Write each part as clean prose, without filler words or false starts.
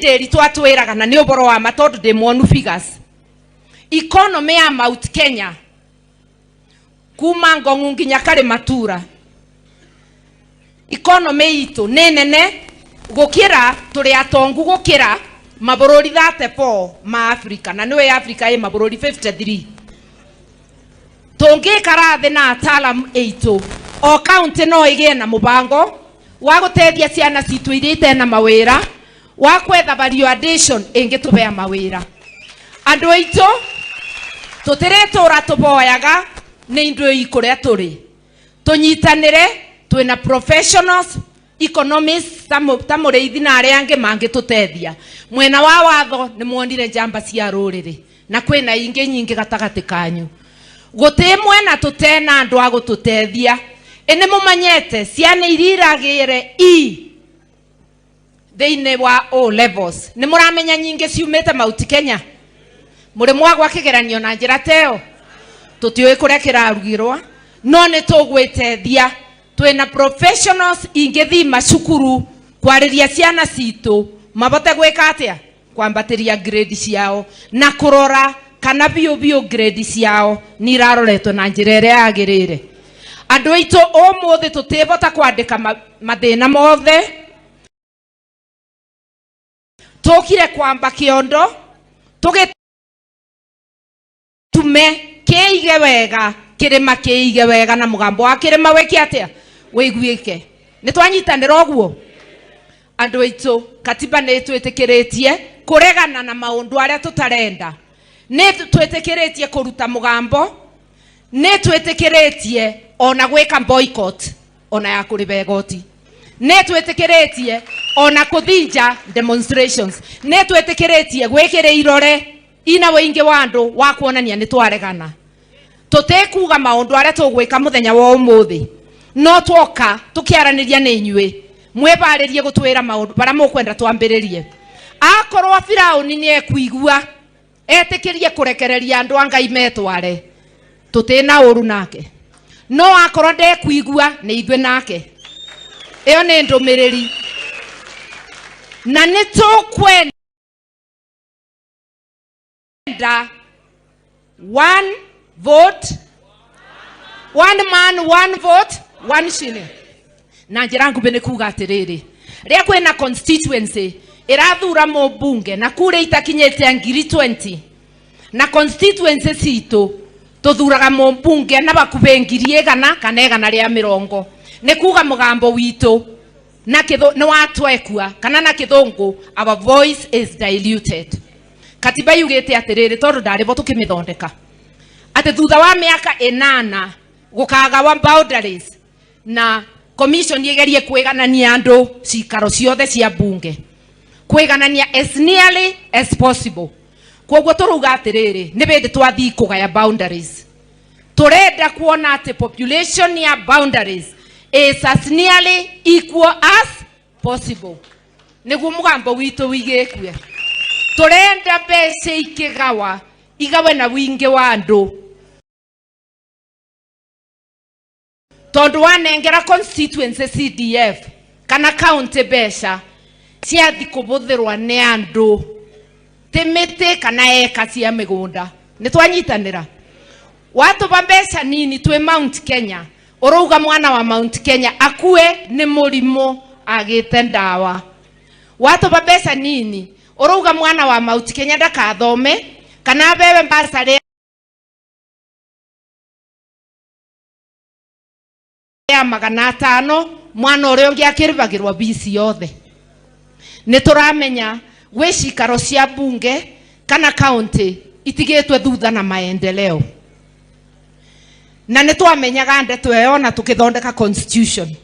Nderitu atwĩraga na nĩ ũboro wa ma tondũ ndĩ mwonu figures, economy ya Mount Kenya kuma Ngong'u nginya Karimatura, economy itũ nĩ nene gũkĩra, tũrĩ atongu gũkĩra mabũrũri 34 ma Africa, na nĩwe Africa ĩ mabũrũri 53. Tũngĩikara thĩ na ataalamu itũ, o county no ĩgĩe na mũbango wa gũteithia ciana citũ iria itena mawĩra, wa kwetha value addition ĩngĩtũbea mawĩra. Andũ aitũ, tũtĩrĩtũra tũboyaga nĩ indo ii kũrĩa tũrĩ, tũnyitanĩre. Twĩna professionals, economists ta Mũrĩithi na arĩa angĩ mangĩtũteithia mwena wa watho. Nĩ muonire njamba cia rũrĩrĩ na kwĩna ingĩ nyingĩ gatagatĩ kanyu. Gũtĩ mwena tũtena andũ a gũtũteithia. Ĩ nĩ mũmanyete ciana iria iragĩre E thĩinĩ wa O levels, nĩ mũramenya nyingĩ ciumĩte Mount Kenya? Mũrĩ mwagwa kĩgeranio na njĩra teo? Tũtiũĩ kũrĩa kĩrarugirwa, no nĩ tũgwĩteithia. Twĩna professionals ingĩthii macukuru kwarĩria ciana citũ mabote gwĩka atĩa, kwambatĩria grade ciao na kũrora kana biũ biũ grade ciao nĩ iraroretwo na njĩra ĩrĩa yagĩrĩire. Andũ aitũ, ũmũthĩ tũtĩbota kwandĩka mathĩna mothe. Tũkire kwamba kĩondo tũgĩtume kĩige wega kĩrĩma, kĩige wega na mũgambo wa kĩrĩma wĩke atĩa, wĩiguĩke. Nĩ twanyitanĩra ũguo, andũ aitũ? Katiba nĩ twĩtĩkĩrĩtie kũregana na maũndũ arĩa tũtarenda, nĩ twĩtĩkĩrĩtie kũruta mũgambo, nĩ twĩtĩkĩrĩtie ona gwĩka boycott ona ya kũrĩba igoti, nĩ twĩtĩkĩrĩtie ona kũthinja demonstrations, nĩ twĩtĩkĩrĩtie gwĩkĩra irore ina wĩingĩ wa andũ wa kuonania nĩ twaregana. Tũtĩkuga maũndũ arĩa tũgwĩka mũthenya wa ũmũthĩ, no twoka tũkĩaranĩria nĩ inyuĩ mwĩbarĩrie gũtwĩra maũndũ barĩa mũkwenda twambĩrĩrie. Akorwo Firaũni nĩ ekuigua etĩkĩrie kũrekereria andũ a Ngai metware, tũtĩna ũru nake, no akorwo ndekuigua, nĩ ithuĩ nake. Ĩyo nĩ ndũmĩrĩri na nĩ tũkwenda one vote, one man, one vote, one shilling. Na njĩra nguhĩ nĩ kuga atĩrĩrĩ, rĩa kwĩna constituency ĩrathura mũmbunge na kura itakinyĩte ngiri 20, na constituency citũ tũthuraga mũmbunge na bakubĩ 100,000 kana 120, nĩ kuga mũgambo witũ na kĩthũ nĩ watwekua, kana na Kĩthũngũ, our voice is diluted. Katiba yugĩte atĩrĩrĩ, tondũ ndarĩ bo tũkĩmĩthondeka, atĩ thutha wa mĩaka 8 gũkagawa boundaries na commission ĩgerie kwĩganania andũ cikaro ciothe cia bunge, kwĩganania as nearly as possible. Koguo tũrauga atĩrĩrĩ, nĩ bĩndĩ twathiĩ kũgaya boundaries, tũrenda kuona atĩ population ya boundaries is as nearly equal as possible, nĩguo mũgambo witũ wigĩkue. Tũrenda mbeca ikĩgawa igawe na wingĩ wa andũ, tondũ wanengera constituency CDF kana county mbeca ciathi kũbũthĩrwa nĩ andũ, ti mĩtĩ kana eka cia mĩgũnda. Nĩ twanyitanĩra? Watũba mbeca nini twĩ Mount Kenya, ũrauga mwana wa Mount Kenya akue nĩ mũrimũ agĩte ndawa. Watũba mbeca nini, ũrauga mwana wa Mount Kenya ndakathome kana abewe bursary ya 500, mwana ũrĩa ũngĩ akĩrĩbagĩrwo bisi yothe. Nĩ tũramenya gwĩ cikaro cia bunge kana county itigĩtwe thutha na maendeleo, na nĩ twamenyaga ndeto ĩyo na tũkĩthondeka constitution,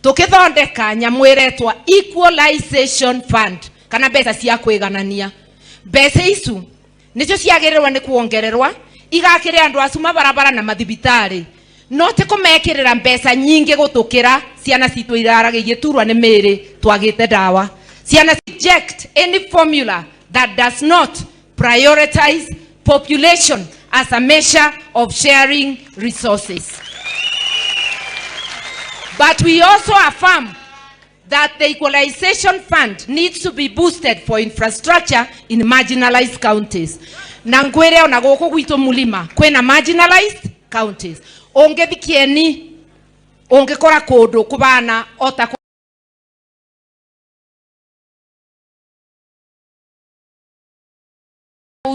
tũkĩthondeka nyamũ ĩretwa equalization fund kana mbeca cia kwĩganania. Mbeca icu nĩcio ciagĩrĩrwo nĩ kuongererwa igakĩre andũ acu mabarabara na mathibitarĩ, no ti kũmekĩrĩra mbeca nyingĩ gũtũkĩra ciana citũ iraraga igĩturwa nĩ mĩrĩ twagĩte ndawa. Ciana, reject any formula that does not prioritize population as a measure of sharing resources, but we also affirm that the equalization fund needs to be boosted for infrastructure in marginalized counties. Na ngwire ona guku gwitu mulima kwina marginalized counties. Ungithi Kieni ungikora kundu kubana ota kuu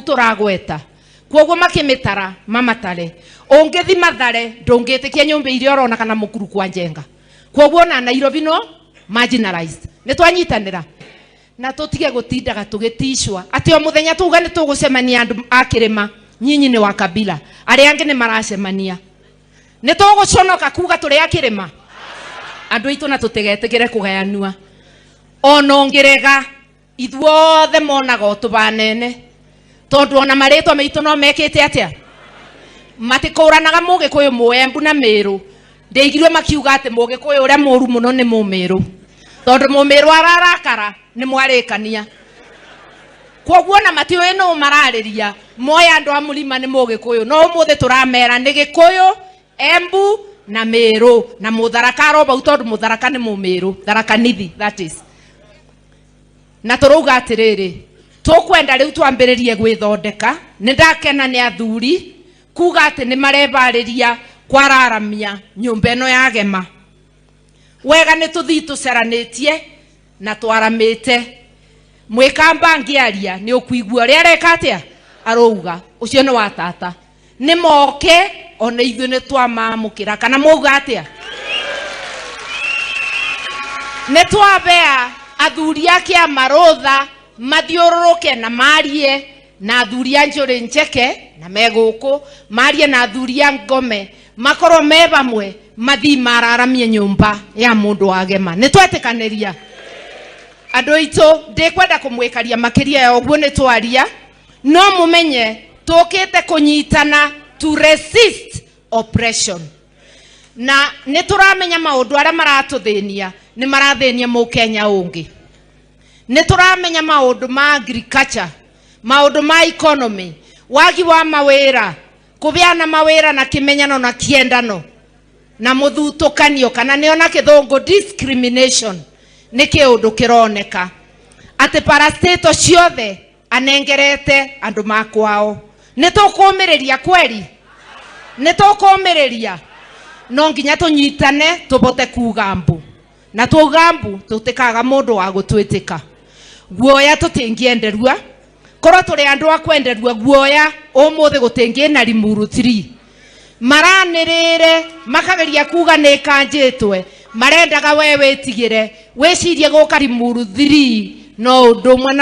turagweta koguo makimitara mamatare. Ungithi Mathare ndungitikia nyumba iria urona kana mukuru kwa njenga. Koguo na Nairobi no marginalized. Ni twanyitanira na tutige gutindaga tugiticwa ati o muthenya tuga ni tugucemania andu a kirima nyinyi ni wa kabila aria angi ni maracemania. Ni tuguconoka kuga turi a kirima andu aitu na tutigetigire kugayanua. Ona ungirega ithuothe monaga utubanene tondu ona maritwa maitu no mekite atia matikuranaga Mugikuyu Muembu na Miru. Ndeigirwe makiuga ati Mugikuyu uria muru muno ni Mumiru tondu Mumiru ararakara ni mwarikania. Koguo na matiũĩ nũ mararĩria moya andu a mulima ni Mugikuyu no umuthi turamera ni Gikuyu Embu na Miru na Mutharaka aroba tondu Mutharaka ni Mumiru Tharaka Nithi that is. Na turauga atiriri tukwenda riu twambiririe gwithondeka. Ni ndakena ni athuri kuga ati ni marebariria kwararamia nyumba ino ya gema. Wega ni tuthii tuceranitie na twaramite. Mwikamba ngiaria ni ukuigua uria areka atia arauga ucio ni wa tata ni moke ona ithuĩ ni twamamũkĩra kana mwauga atia. Nĩ twabea athuri a kĩama rũtha mathiũrũrũke na marie na athuri a Njũrĩ Njeke na me gũkũ marie na athuri a Ngome makorwo me vamwe mathii mararamie nyumba ya mundu wa gema. Nĩ twetĩkanĩria andũ aitũ ndikwenda kũmwĩkaria makĩria ya ũguo nĩ twaria no mũmenye tũkĩte kũnyitana to resist oppression. Na nĩ tũramenya maũndũ arĩa maratũthĩnia nĩ marathĩnia mũkenya ũngĩ. Nĩ tũramenya maũndũ ma agriculture, maũndũ ma economy, wagi wa mawĩra, kũgĩa mawĩra na kĩmenyano na kĩendano na mũthutũkanio kana nĩo na kĩthũngũ discrimination nĩ kĩũndũ kĩroneka atĩ parastato ciothe anengerete andũ makwao. Nĩ tũkũmĩrĩria kweri? Nĩ tũkũmĩrĩria? No nginya tũnyitane tũbote kuga mbu na twauga mbu tũtikaga mũndũ wa gũtwĩtĩka. Guoya tũtingĩenderua korwo tũrĩ andũ a kwenderua guoya ũmũthĩ gũtingĩ na Limuru 3 maranĩrĩre makageria kuga nĩ kanjĩtwe marendaga we wĩtigĩre wĩcirie gũka Limuru 3 no ũndũ ũmwe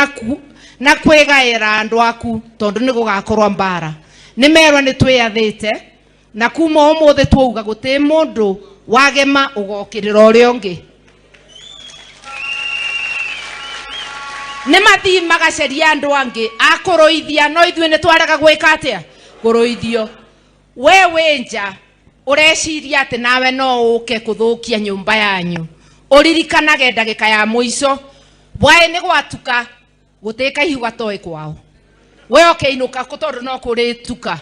na kwĩgaĩra andũ aku tondũ nĩ gũgakorwo mbara. Nĩ merwo nĩ twĩathĩte na kuma ũmũthĩ twauga gũtĩ mũndũ wagema ũgokĩrĩra ũrĩa ũngĩ. Nĩ mathii magaceria andũ angĩ a kũrũithia no ithuĩ nĩ twarega gwĩka atĩa kũrũithio. We wĩ nja ũreciria atĩ nawe no ũke kũthũkia nyũmba yanyu ũririkanage ndagĩka ya mũico bwaĩ nĩ gwatuka gũtĩ kaihu gatoĩ kwao we ũkĩinũka tondũ no kũrĩtuka.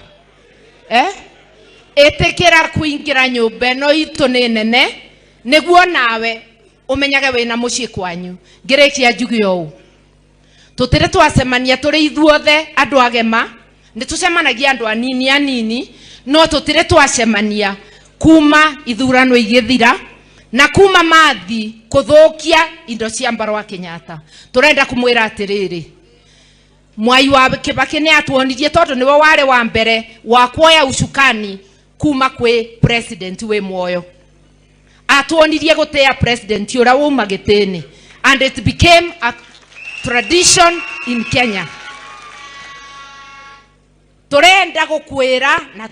Ĩtĩkĩra kũingĩra nyũmba ĩno itũ nĩ nene nĩguo nawe ũmenyage wĩna mũciĩ kwanyu. Ngĩrĩkia njuge ũũ tũtirĩ twacemania tũrĩ ithuothe andũ agema nĩ tũcemanagia andũ anini anini no tũtirĩ twacemania kuma ithurano igĩthira na kuma mathi kũthũkia indo cia Mbarũ wa Kenyatta. Tũrenda kũmwĩra atĩrĩrĩ Mwai wa Kibaki nĩ atuonirie tondũ nĩwe warĩ wa mbere wa kuoya ucukani kuma kwĩ president wĩ muoyo. Atuonirie gũtĩa president ũrĩa wauma gĩtĩ-inĩ and it became a tradition in Kenya. Tũrenda gũkwĩra na